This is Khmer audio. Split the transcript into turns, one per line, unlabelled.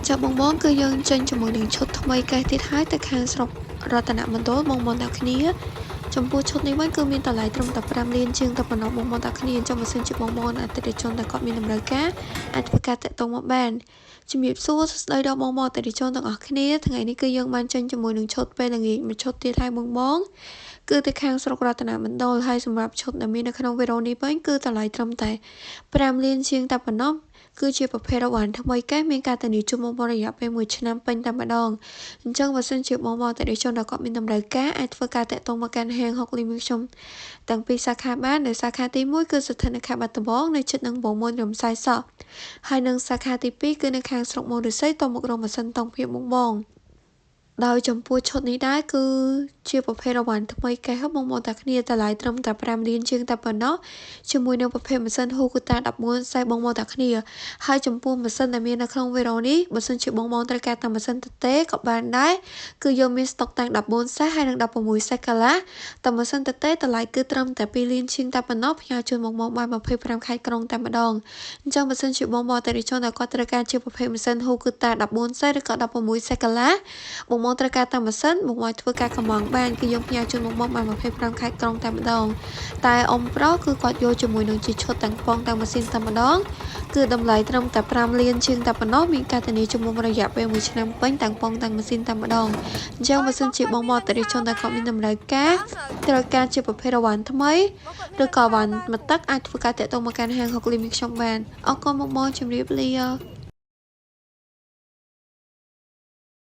ចាប់បងបងគឺយើងចេញជាមួយនឹងឈុតថ្មីកេះទៀតហើយទៅខាងស្រុករតនមណ្ឌលបងបងទាំងគ្នាចំពោះឈុតនេះវិញគឺមានតម្លៃត្រឹមតែ5លានជាងតែប៉ុណ្ណោះបងបងទាំងគ្នាអញ្ចឹងបើសិនជាបងបងអតិថិជនដែលគាត់មានតម្រូវការអាចធ្វើការតាក់ទងមកបានជំរាបសួរសួស្តីដល់បងបងអតិថិជនទាំងអស់គ្នាថ្ងៃនេះគឺយើងបានចេញជាមួយនឹងឈុតពេលល្ងាចមួយឈុតទៀតហើយបងបងគឺទៅខាងស្រុករតនមណ្ឌលហើយសម្រាប់ឈុតដែលមាននៅក្នុងវីដេអូនេះវិញគឺតម្លៃត្រឹមតែ5លានជាងតែប៉ុណ្ណោះគឺជាប្រភេទរ៉ាវ៉ាន់ថ្មីកេះមានការធានាជូនបងប្អូនរយៈពេល1ឆ្នាំពេញតែម្ដងអញ្ចឹងបើសិនជាបងប្អូនអតិថិជនដែលគាត់មានតម្រូវការអាចធ្វើការតាក់ទងមកកាន់ហាងហុកលីមីខ្ញុំទាំងពីរសាខាបានដែលសាខាទី1គឺស្ថិតនៅខេត្តបាត់ដំបងនៅជិតនឹងបងមុនរំសាយសក់ហើយនិងសាខាទី2គឺនៅខាងស្រុកមរស័យតមករោងម៉ាស៊ីនតុងភាពបងបងដោយចំពោះឈុតនេះដែរគឺជាប្រភេទរ៉ាវ៉ាន់ថ្មីកេះបងប្អូនតាគ្នាតម្លៃត្រឹមតែ5លានជាងតែប៉ុណ្ណោះជាមួយនឹងប្រភេទម៉ាស៊ីន Hukuta 14សេបងប្អូនតាគ្នាហើយចំពោះម៉ាស៊ីនដែលមាននៅក្នុងវីដេអូនេះបើសិនជាបងប្អូនត្រូវការតាមម៉ាស៊ីនទទេក៏បានដែរគឺយើងមានស្តុកតាំង14សេសហើយនិង16សេសកាឡាតែម៉ាស៊ីនទទេតម្លៃគឺត្រឹមតែ2លានជាងតែប៉ុណ្ណោះផ្ញើជូនបងប្អូនបាន25ខេត្តក្រុងតែម្ដងអញ្ចឹងបើសិនជាបងប្អូនអតិថិជនដែលគាត់ត្រូវការជាប្រភេទម៉ាស៊ីន Hukuta 14សេសឬក៏16សេសកាឡាបងប្អូនត្រូវការតាមម៉ាស៊ីនបងប្អូនធ្វើការកម្មង់បានគឺយើងផ្ញើជូនបងប្អូនបាន25ខេត្តក្រុងតែម្ដងតែអ៊ំប្រុសគឺគាត់យកជាមួយនឹងជាឈុតទាំងប៉ុងទាំងម៉ាស៊ីនតែម្ដងគឺតម្លៃត្រឹមតែ5លានជាងតែប៉ុណ្ណោះមានការធានាជំនុំរយៈពេល1ឆ្នាំពេញទាំងប៉ុងទាំងម៉ាស៊ីនតែម្ដងអញ្ចឹងបើសិនជាបងប្អូនអតិថិជនដែលគាត់មានតម្រូវការត្រូវការជាប្រភេទរ៉ាវ៉ាន់ថ្មីឬក៏រ៉ាវ៉ាន់មួយទឹកអាចធ្វើការតាក់ទងមកកាន់ហាងហុកលីមីខ្ញុំបានអរគុណបងប្អូនជម្រាបលា។